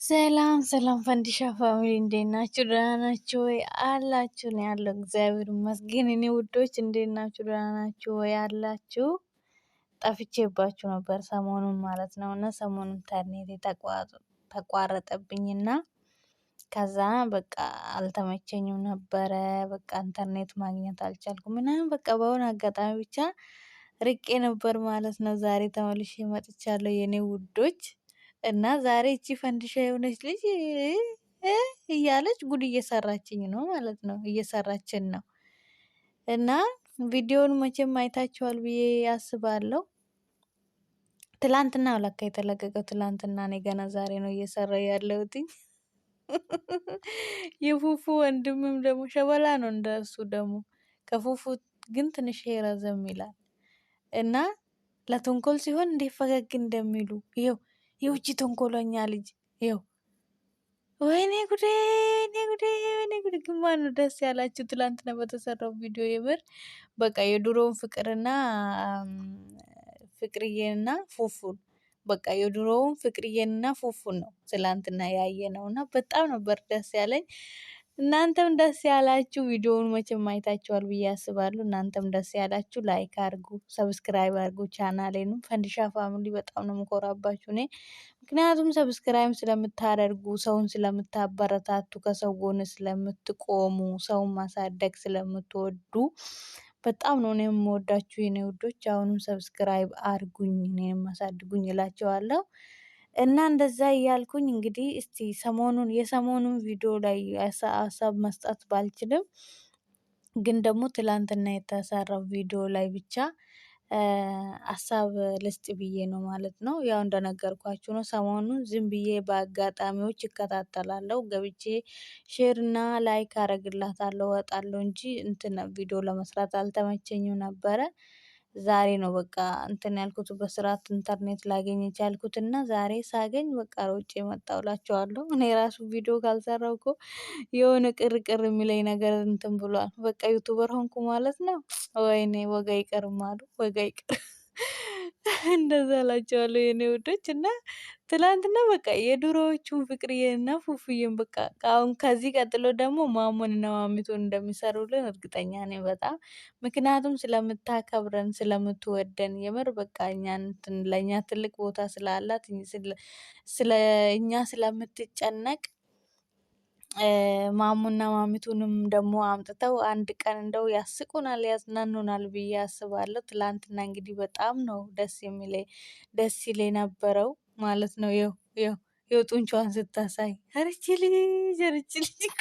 ሰላም ሰላም ፈንዲሻ family እንዴት ናችሁ? ደህና ናችሁ ወይ? አላችሁ ነው ያለው። እግዚአብሔር ይመስገን። እኔ ውዶች እንዴት ናችሁ? ደህና ናችሁ ወይ? አላችሁ። ጠፍቼባችሁ ነበር ሰሞኑን ማለት ነው። እና ሰሞኑን ኢንተርኔት ተቋረጠብኝና ከዛ በቃ አልተመቸኝም ነበረ። በቃ ኢንተርኔት ማግኘት አልቻልኩም ምናምን በቃ በሆነ አጋጣሚ ብቻ ርቄ ነበር ማለት ነው። ዛሬ ተመልሼ መጥቻለሁ የኔ ውዶች። እና ዛሬ እቺ ፈንዲሻ የሆነች ልጅ እያለች ጉድ እየሰራችኝ ነው ማለት ነው፣ እየሰራችን ነው። እና ቪዲዮውን መቼም አይታችኋል ብዬ አስባለሁ። ትላንትና ለካ የተለቀቀው ትላንትና፣ እኔ ገና ዛሬ ነው እየሰራ ያለሁትኝ። የፉፉ ወንድምም ደግሞ ሸበላ ነው እንደሱ ደግሞ ከፉፉ ግን ትንሽ ረዘም ይላል። እና ለተንኮል ሲሆን እንዴት ፈገግ እንደሚሉ ይኸው የውጭ ተንኮለኛ ልጅ ይኸው። ወይኔ ጉዴ፣ ወይኔ ጉዴ፣ ወይኔ ጉዴ! ግን ማነው ደስ ያላችሁ ትላንትና በተሰራው ቪዲዮ? የምር በቃ የድሮውን ፍቅርና ፍቅርዬንና ፉፉን በቃ የድሮውን ፍቅርዬንና ፉፉን ነው ትላንትና ያየ ነው እና በጣም ነበር ደስ ያለኝ። እናንተም ደስ ያላችሁ ቪዲዮውን መቼም አይታችኋል ብዬ አስባለሁ። እናንተም ደስ ያላችሁ like አርጉ፣ subscribe አርጉ ቻናሌንም። ፈንዲሻ family በጣም ነው የምኮራባችሁ እኔ፣ ምክንያቱም subscribe ስለምታደርጉ፣ ሰውን ስለምታበረታቱ፣ ከሰው ጎን ስለምትቆሙ፣ ሰውን ማሳደግ ስለምትወዱ በጣም ነው እኔ የምወዳችሁ የኔ ውዶች። አሁንም subscribe አርጉኝ፣ እኔንም አሳድጉኝ እላቸዋለሁ። እና እንደዛ እያልኩኝ እንግዲህ እስቲ ሰሞኑን የሰሞኑን ቪዲዮ ላይ ሀሳብ መስጠት ባልችልም ግን ደግሞ ትላንትና የተሰራው ቪዲዮ ላይ ብቻ ሀሳብ ልስጥ ብዬ ነው ማለት ነው። ያው እንደነገርኳችሁ ነው። ሰሞኑን ዝም ብዬ በአጋጣሚዎች እከታተላለሁ። ገብቼ share ና like አረግላታለሁ እወጣለሁ እንጂ እንትን ቪዲዮ ለመስራት አልተመቸኝም ነበረ። ዛሬ ነው በቃ እንትን ያልኩት በስርዓት ኢንተርኔት ላገኝ የቻልኩት እና ዛሬ ሳገኝ በቃ ሮጬ መጣሁ እላቸዋለሁ። እኔ ራሱ ቪዲዮ ካልሰራው እኮ የሆነ ቅር ቅር የሚለኝ ነገር እንትን ብሏል። በቃ YouTuber ሆንኩ ማለት ነው። ወይኔ ወጋ ይቀርም አሉ፣ ወጋ ይቀር እንደዛ እላቸዋለሁ የኔ ውዶች። እና ትላንትና በቃ የድሮዎቹን ፍቅርዬንና ፉፉዬን በቃ አሁን ከዚህ ቀጥሎ ደግሞ ማሞንና ማሚቱን እንደሚሰሩልን እርግጠኛ ነኝ በጣም፣ ምክንያቱም ስለምታከብረን ስለምትወደን የምር በቃ እኛን ለእኛ ትልቅ ቦታ ስላላት ስለ እኛ ስለምትጨነቅ ማሙና ማሚቱንም ደግሞ አምጥተው አንድ ቀን እንደው ያስቁናል ያዝናኑናል ብዬ አስባለሁ። ትላንትና እንግዲህ በጣም ነው ደስ የሚለኝ ደስ ይል የነበረው ማለት ነው። ይኸው ይኸው ይኸው ጡንቻዋን ስታሳይ አረቺ ልጅ አረቺ ልጅ እኮ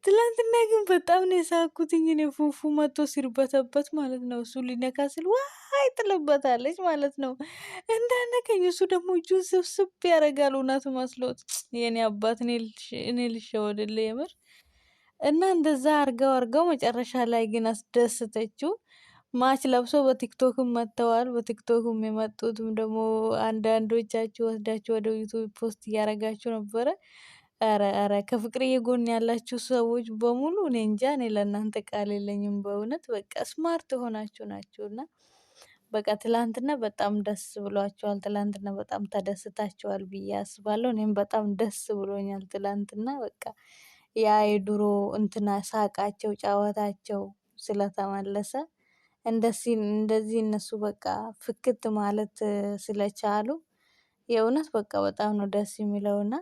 ትላንትና ግን በጣም ነው የሳኩትኝ። እኔ ፉፉ መጥቶ ሲርበተበት ማለት ነው። እሱ ሊነካ ሲል ዋይ ጥልበታለች ማለት ነው። እንዳነከኝ እሱ ደግሞ እጁን ስብስብ ያደርጋል እውነት መስሎት። የኔ አባት እኔ ልሸወድልህ የምር። እና እንደዛ አርገው አርገው መጨረሻ ላይ ግን አስደሰተችው። ማች ለብሶ በቲክቶክም መጥተዋል። በቲክቶክም የመጡትም ደግሞ አንዳንዶቻችሁ ወስዳችሁ ወደ ዩቱብ post እያረጋችሁ ነበረ። ኧረ ኧረ ከፍቅርዬ ጎን ያላችሁ ሰዎች በሙሉ እኔ እንጃ፣ እኔ ለእናንተ ቃል የለኝም። በእውነት በቃ smart የሆናችሁ ናችሁ እና በቃ ትላንትና በጣም ደስ ብሏቸዋል። ትላንትና በጣም ተደስታችኋል ብዬ አስባለሁ። እኔም በጣም ደስ ብሎኛል ትላንትና በቃ ያ የድሮ እንትና ሳቃቸው ጨዋታቸው ስለተመለሰ እንደዚህ እነሱ በቃ ፍክት ማለት ስለቻሉ የእውነት በቃ በጣም ነው ደስ የሚለውና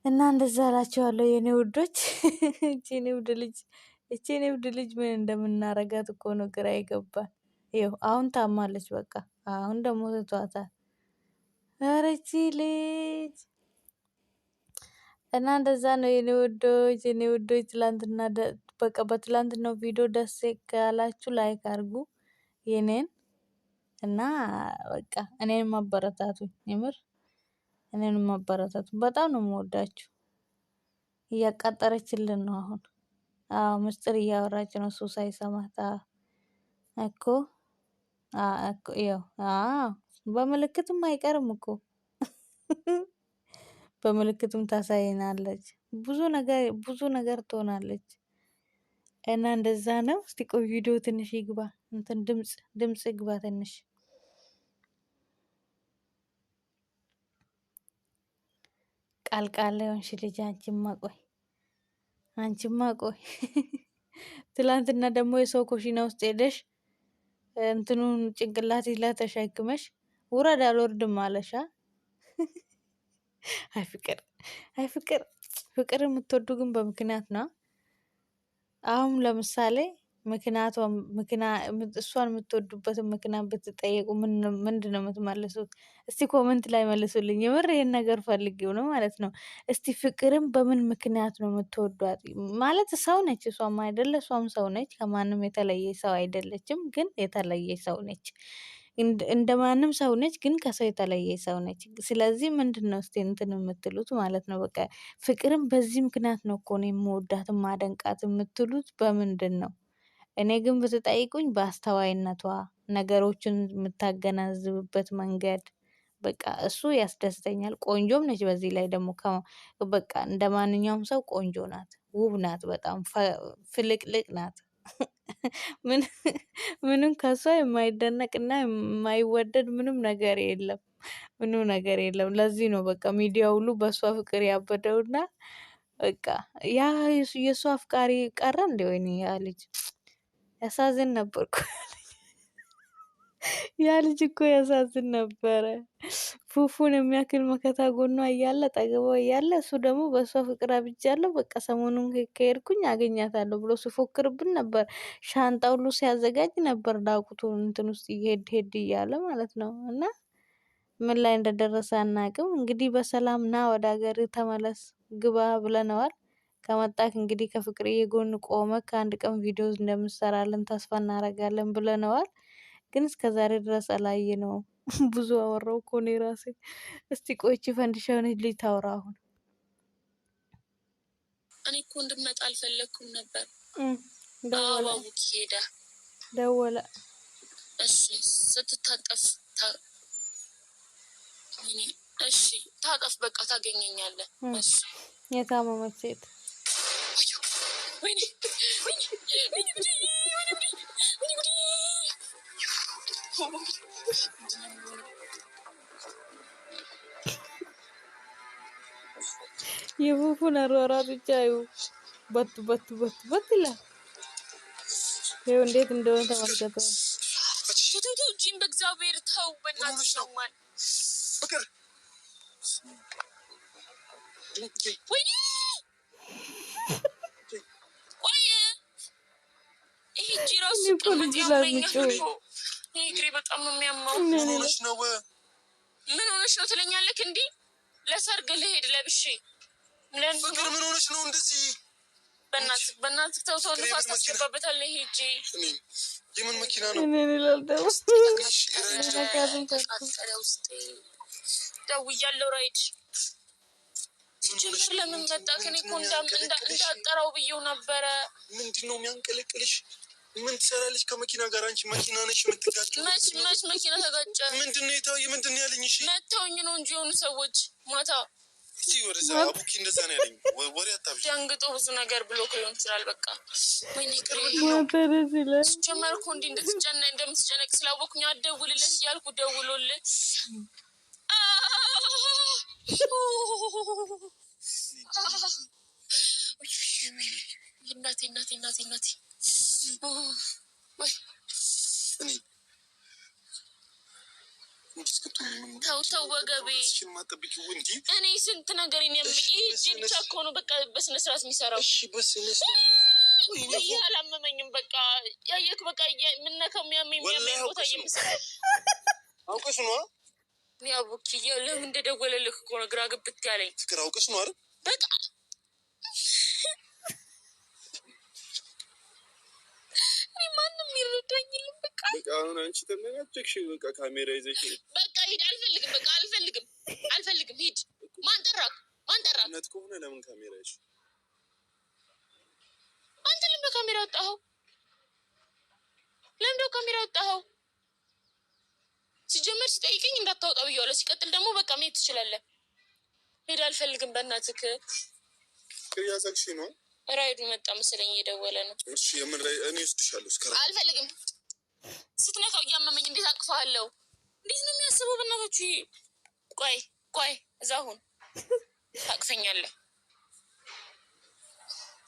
እና እንደዛ እላቸዋለሁ የኔ ውዶች። እቺን እብድ ልጅ እቺን እብድ ልጅ ምን እንደምናረጋት እኮ ነው ግራ ይገባል። ይኸው አሁን ታማለች። በቃ አሁን ደግሞ ትቷታል። ኧረ እቺ ልጅ እና እንደዛ ነው የኔ ውዶች፣ የኔ ውዶች። ትላንትና በቃ በትላንትናው ቪዲዮ ደስ ካላችሁ like አድርጉ የኔን እና በቃ እኔን ማበረታቱ የምር እኔን ማበረታቱ። በጣም ነው የምወዳችሁ። እያቃጠረችልን ነው አሁን። አዎ ምስጢር እያወራች ነው እሱ ሳይሰማት እኮ እኮ ይኸው። አዎ በምልክትም አይቀርም እኮ በምልክትም ታሳይናለች። ብዙ ነገር ብዙ ነገር ትሆናለች። እና እንደዛ ነው። እስቲ ቆይ ቪዲዮ ትንሽ ይግባ፣ እንትን ድምጽ ድምጽ ይግባ ትንሽ። ቃልቃላ የሆንሽ ልጅ አንቺማ ቆይ፣ አንቺማ ቆይ። ትላንትና ደግሞ የሰው ኮሽና ውስጥ ሄደሽ እንትኑን ጭንቅላት ላይ ተሸክመሽ ውረድ አልወርድም አለሻ። አይ ፍቅር፣ አይ ፍቅር፣ ፍቅር የምትወዱ ግን በምክንያት ነው። አሁን ለምሳሌ እሷን የምትወዱበትን ምክንያት ብትጠየቁ ምንድን ነው የምትመልሱት? እስቲ comment ላይ መልሱልኝ። የምር ይሄን ነገር ፈልጌው ነው ማለት ነው። እስቲ ፍቅርን በምን ምክንያት ነው የምትወዷት? ማለት ሰው ነች እሷም አይደለ? እሷም ሰው ነች። ከማንም የተለየ ሰው አይደለችም፣ ግን የተለየ ሰው ነች። እንደማንም ሰው ነች፣ ግን ከሰው የተለየ ሰው ነች። ስለዚህ ምንድን ነው እስቲ እንትን የምትሉት ማለት ነው። በቃ ፍቅርን በዚህ ምክንያት ነው እኮ ነው የምወዳት ማደንቃት የምትሉት በምንድን ነው? እኔ ግን ብትጠይቁኝ በአስተዋይነቷ፣ ነገሮችን የምታገናዝብበት መንገድ በቃ እሱ ያስደስተኛል። ቆንጆም ነች። በዚህ ላይ ደግሞ በቃ እንደ ማንኛውም ሰው ቆንጆ ናት፣ ውብ ናት፣ በጣም ፍልቅልቅ ናት። ምንም ከሷ የማይደነቅና የማይወደድ ምንም ነገር የለም። ምንም ነገር የለም። ለዚህ ነው በቃ ሚዲያ ሁሉ በሷ ፍቅር ያበደውና በቃ ያ የሷ አፍቃሪ ቀረ እንዴ? ወይኔ ያ ልጅ ያሳዝን ነበርኩ። ያ ልጅ እኮ ያሳዝን ነበረ። ፉፉን የሚያክል መከታ ጎኗ እያለ ጠገቧ እያለ እሱ ደግሞ በእሷ ፍቅር አብጃለሁ በቃ ሰሞኑን ከሄድኩኝ አገኛታለሁ ብሎ ሲፎክርብን ነበር። ሻንጣ ሁሉ ሲያዘጋጅ ነበር። ዳቁቱ እንትን ውስጥ ሄድ ሄድ እያለ ማለት ነው። እና ምን ላይ እንደደረሰ አናውቅም። እንግዲህ በሰላም ና ወደ ሀገር ተመለስ ግባ ብለነዋል። ከመጣክ እንግዲህ ከፍቅርዬ ጎን ቆመ ከአንድ ቀን ቪዲዮ እንደምሰራለን ተስፋ እናደርጋለን ብለነዋል። ግን እስከ ዛሬ ድረስ አላየነውም። ብዙ አወራው እኮ እኔ ራሴ። እስቲ ቆይቺ ፈንዲሻ የሆነች ልጅ ታውራ አሁን። እኔ እኮ እንድመጣ አልፈለግኩም ነበር። ደወለ። አባቡክ ሄደ። ደወለ። እሺ ስትታጠፍ እሺ ታጠፍ፣ በቃ ታገኘኛለህ። እሺ የታመመች ሴት ወይኔ ወይኔ ወይኔ ጉዴ ወይኔ ጉዴ ወይኔ ጉዴ። የፉፉን አሯሯጥ ብቻ እዩ። በት በት በት በት ይላል። ይኸው እንዴት እንደሆነ ተመልከቱ። ተው ተው፣ እጄን በእግዚአብሔር ተው፣ በእናትህ ይሰማል። ፍቅር ወይኔ ቆይ፣ ይሄ እጄ ራሱ እኔ እኮ ሲቀመጥ ልጁ ላይ ያመኛል የሚጮህ እኮ። ይሄ እግሬ በጣም ነው የሚያመው። ምን ሆነሽ ነው? ምን ሆነሽ ነው ትለኛለህ? እንዲህ ለሰርግ ልሄድ ለብሼ ለምን ፍቅር ምን ሆነሽ ነው እንደዚህ? በእናትህ በእናትህ ተው ተው፣ ፍቅር ንፋስ የምን መኪና? ታስገባበታለህ። ይሄ እጄ እኔ የምን መኪና ነው? እኔን ይላል ደግሞ እሺ ራይድ ደውይ። መነካቱን ፈርቶ። ተቃጠለ ውስጤ። ደውያለሁ ራይድ ምን ሆነሽ ሲጀምር ነው? ለምን መጣህ? እኔ እኮ ምንድን ነው የሚያንቀለቅልሽ? እንዳጠራው ብዬው ነበረ። ምንድን ነው የሚያንቀለቅልሽ? ምን ትሰራለች ከመኪና ጋር? አንቺ መኪና ነሽ የምትጋጨው። መች መች መኪና ተጋጨ? ምንድን ነው የታየ? ምንድን ነው ያለኝ? እሺ መተውኝ ነው እንጂ የሆኑ ሰዎች ማታ እስቲ ወደዛ አቡኪ እንደዛ ነው ያለኝ። ወሬ አታብዢ። ደንግጦ ብዙ ነገር ብሎ ሊሆን ይችላል። በቃ ወይኔ ቅሬ ማታ ደስ ይላል። ሲጀመር እኮ እንዲህ እንድትጨነቅ እንደምትጨነቅ ስላወኩኝ አትደውልለት እያልኩ ደውሎልህ እናቴ እናቴ እናቴ እናቴ ወይ እኔ እንዲህ እስክትሆኚ ምን ተው ተው ወገቤ። ራስሽን ማጠብቂው እንዲህ። እኔ ስንት ነገር እሺ፣ ይሄ እጄ ብቻ እኮ ነው በቃ በስነ ስርዓት የሚሰራው። እሺ በስነ ስርዓት ይሄ አላመመኝም። በቃ ያየክ በቃ የምነካው የሚያመኝ ወላሂ የሚያመኝ ቦታ አውቀሽ ነው። እየመሰለኝ አውቀሽ ነው ያቡኪ ለምን እንደደወለልህ እኮ ነው ግራ ግብት ያለኝ። ፍቅር፣ አውቀሽ ነው አይደል? በቃ እኔ ማንም ይረዳኝ የለም። በቃ በቃ አሁን አንቺ ተመናጨቅሽ። በቃ ካሜራ ይዘሽ በቃ ሂድ፣ አልፈልግም። በቃ አልፈልግም፣ አልፈልግም። ሂድ። ማን ጠራክ? ማን ጠራክ? እውነት ከሆነ ለምን ካሜራ ይዘሽ? አንተ ለምን ካሜራ ወጣኸው? ለምን ደው ካሜራ ወጣኸው? ሲጀመር ሲጠይቀኝ እንዳታወጣ ብዬዋለሁ። ሲቀጥል ደግሞ በቃ መሄድ ትችላለህ። ሄድ፣ አልፈልግም። በእናትህ ፍቅር እያሳቅሽ ነው። ራይዱ መጣ መሰለኝ፣ እየደወለ ነው። እሺ የምን ላይ እኔ እወስድሻለሁ እስከ አልፈልግም። ስትነካው እያመመኝ እንዴት አቅፈሃለሁ? እንዴት ነው የሚያስበው? በእናታችሁ ይሄ ቆይ ቆይ፣ እዛ ሁን። ታቅፈኛለህ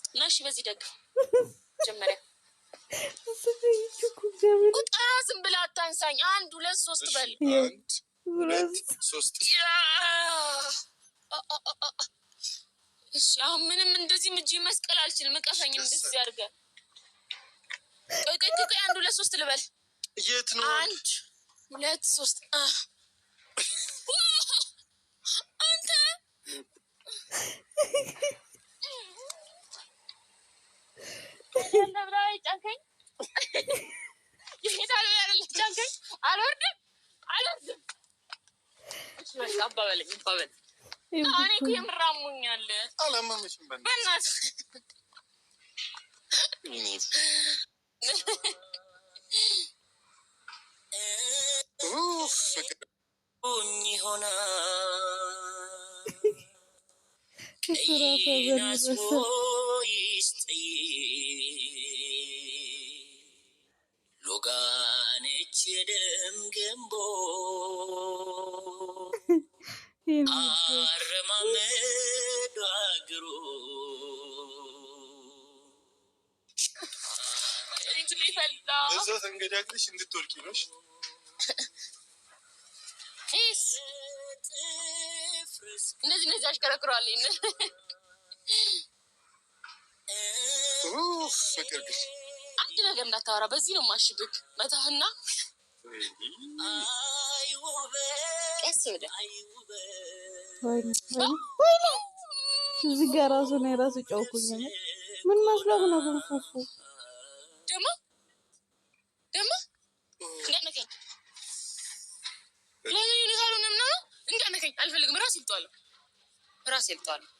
እና እሺ፣ በዚህ ደግፍ መጀመሪያ ቁጥራ ዝም ብለህ አታንሳኝ። አንድ ሁለት ሶስት በል። አንድ ሁለት ሶስት። እሺ፣ አሁን ምንም እንደዚህ እጅ መስቀል አልችልም። እቀፈኝ እንደዚህ አድርገህ። ቆይ ቆይ ቆይ፣ አንድ ሁለት ሶስት ልበል። የት ነው? አንድ ሁለት ሶስት። አንተ ጫንከኝ፣ ይሄዳል ጫንከኝ። አልወርድም አልወርድም። እሺ በቃ አባበለኝ አባበለኝ። እኔ እኮ የምር አሞኛል። አላመመሽም? በእናትህ። ሎጋነች የደም ገንቦ አረማመዷ ግሩ በዛ ተንገዳግደሽ እንድትወርቂ ነሽ። እንደዚህ እንደዚህ አሽከረክረዋል። ፍቅር ግን አንድ ነገር እንዳታወራ። በዚህ ነው ማሽብክ መታህና ቀስ ብለህ። ወይኔ እዚህ ጋር ራሱ ነው የራሱ ጨውኩኝ። ምን መስሎህ ነው ግን ፉፉ? ደግሞ ደግሞ እንዳነከኝ ለምን ይሉታል ነው እንዳነከኝ አልፈልግም። ራሴ ልጠዋለሁ፣ ራሴ ልጠዋለሁ።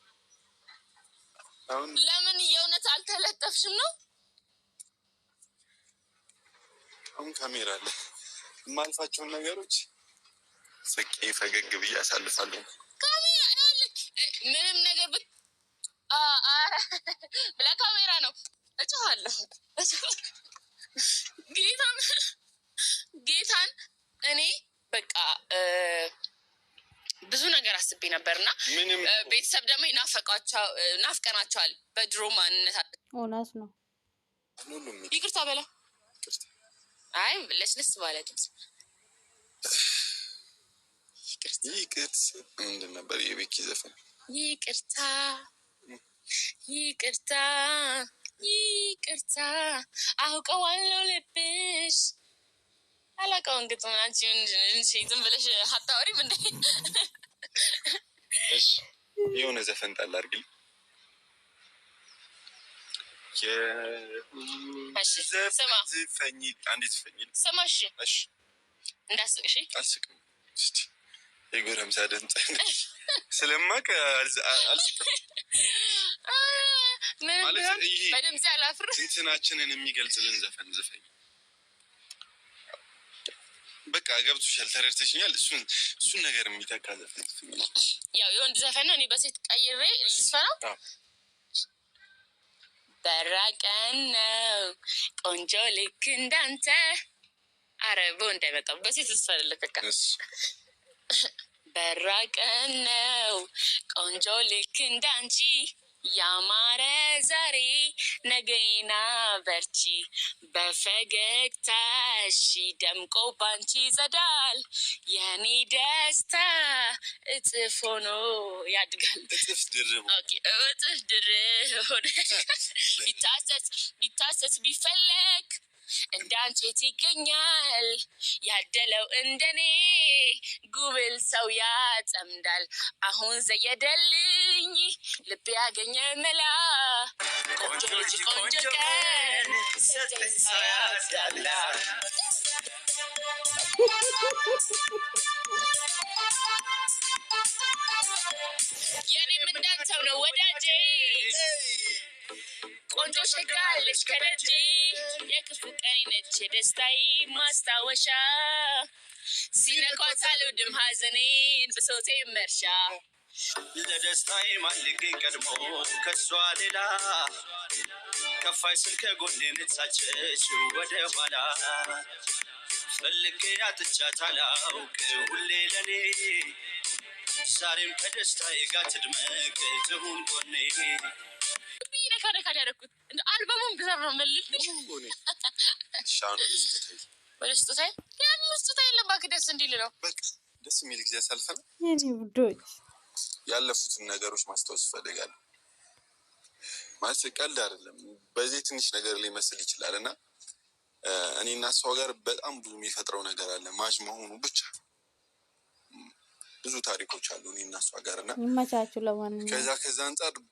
ለምን የእውነት አልተለጠፍሽም ነው? አሁን ካሜራ አለ። የማልፋቸውን ነገሮች ስቄ ፈገግ ብዬ አሳልፋለሁ። ካሜራ ምንም ነገር ብላ ካሜራ ነው እጮኻለሁ። ጌታን ጌታን እኔ በቃ ብዙ ነገር አስቤ ነበርና ቤተሰብ ደግሞ ናፍቀናቸዋል። በድሮ ማንነት እውነት ነው። ይቅርታ በላ። አይ ለስለስ ባለ ድምፅ። ይቅርታ ምንድን ነበር የቤኪ ዘፈን? ይቅርታ ይቅርታ ይቅርታ አውቀዋለሁ ልብሽ አላውቀውም። ግጥም አንቺ ዝም ብለሽ አታወሪም እንዴ? የሆነ ዘፈን ጣል አድርግልኝ። ስማ፣ እሺ እንዳስቅ። እሺ አልስቅም። የጎረምሳ ድምፅ ስለማቅ አልስቅም። ምንም በድምፅ አላፍር። እንትናችንን የሚገልጽልን ዘፈን ዝፈኝ። በቃ ገብቶሻል፣ ተረድተሽኛል። እሱን ነገር የሚተካ ዘፈን ያው የወንድ ዘፈን ነው። እኔ በሴት ቀይሬ ልዝፈነው። በራቀን ነው ቆንጆ ልክ እንዳንተ። አረ በወንድ አይመጣም፣ በሴት ልዝፈንልህ በቃ። በራቀን ነው ቆንጆ ልክ እንዳንቺ ያማረ ዛሬ ነገና በርቺ በፈገግታሽ ደምቆ ባንቺ ይጸዳል የኔ ደስታ እጥፍ ሆኖ ያድጋል። እጥፍ ድርብ እጥፍ ድርብ ሆኖ ቢታሰስ ቢታሰስ ቢፈለግ እንዳንቺ የት ይገኛል? ያደለው እንደኔ ጉብል ሰው ያጸምዳል። አሁን ዘየደልኝ ልብ ያገኘ መላ ቆንጆ ልጅ ቆንጆ ቀን ሰጠኝ ሳያዳላ። የኔም እንዳንተው ነው ወዳጄ፣ ቆንጆ ሸጋለች ከደጄ፣ የክፉ ቀኔ ነች የደስታዬ ማስታወሻ፣ ሲነኳት አልወድም ሐዘኔን ብሶቴ መርሻ። ለደስታዬ ማልገኝ ቀድሞ ከሷ ሌላ፣ ከፋይ ስል ከጎኔ ነጻቸች ወደ ኋላ፣ ፈልጌ አጥቻት አላውቅ ሁሌ ለኔ ዛሬም ከደስታዬ ጋር ትድመቅ ትሁን ጎኔ። ብዬ ነካ ነካ ያደረኩት እንደ አልበሙን ብሰር ነው መልል። ሻኑ ስጦታ። ወደ ስጦታ፣ ያም ስጦታ የለም እባክህ፣ ደስ እንዲል ነው። በቃ ደስ የሚል ጊዜ አሳልፈናል። የኔ ውዶች። ያለፉትን ነገሮች ማስታወስ እፈልጋለሁ። ማለት ቀልድ አይደለም። በዚህ ትንሽ ነገር ሊመስል ይችላል እና እኔና እሷ ጋር በጣም ብዙ የሚፈጥረው ነገር አለ። Match መሆኑ ብቻ ብዙ ታሪኮች አሉ እኔና እሷ ጋር እና ይመቻችሁ። ለማንኛውም ከዛ አንጻር